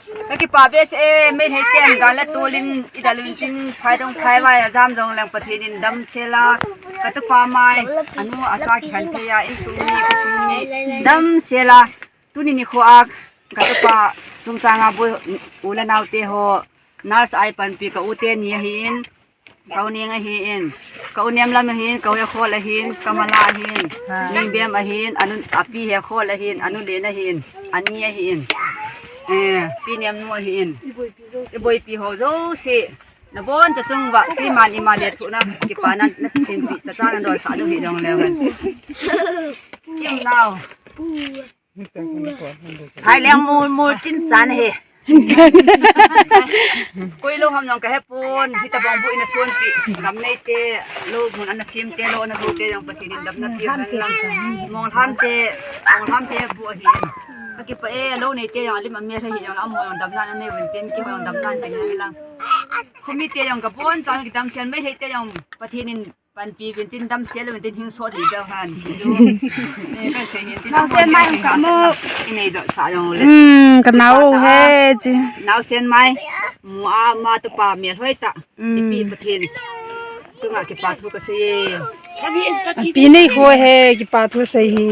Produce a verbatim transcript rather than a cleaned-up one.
Ka kipa behseh e, Meitei ten dan le tolin i dalun sin, phai dong phai vai a jam jong leng Pathen in damsel a, ka tupa mai, anu acha kihen thei a, insung mi, kasung mi, damsel a, tuni nikho a, ka tupa chungchang a bu u le nao te ho, nurse a eipanpi ka u teni ahin, ka u Neng ahin, ka u Nemlam ahin, ka u Hekhol ahin, ka Mala ahin, Ningbem ahin, anu, api Hekhol ahin, anu Len ahin, ani ahin. Eh, pi Nemnu ahin. I boipi ho jouse. Nabonchauva, keiman ima lethuhna, kipana, na sinpi, chacha nadonsah diu hi jong leu hen. Kim nao. Hai leng mul mul tin chan he. Koi lou ham jong ka hepon, hitobang bu ina sonpi. Gam nei te, lou mun ana sem te, lou ana lou te jong Pathen in damna pia hen lang. Monglham te, Monglham te bu ahi. Ka kipa e, lou nei te jong alim amel ahi jong, amo jong damna anei uvin tin, keiho jong damna anei uvin lang. Khomi te jong ka boncha kidamsel, Meitei te jong Pathen in panpi uvin tin, damsel uvin tin, hing sot hi jao hen. Chu. Eh, ka sei hin tin, naosen mai ka mo. I nei jo sa jong le. Hmm, ka nao he chi. Naosen mai. Mu a ma tupa mel hoi tah. Hmm. Ipi Pathen. Chunga kipa thu ka sei e. Pi nei ho he kipa thu sei hi.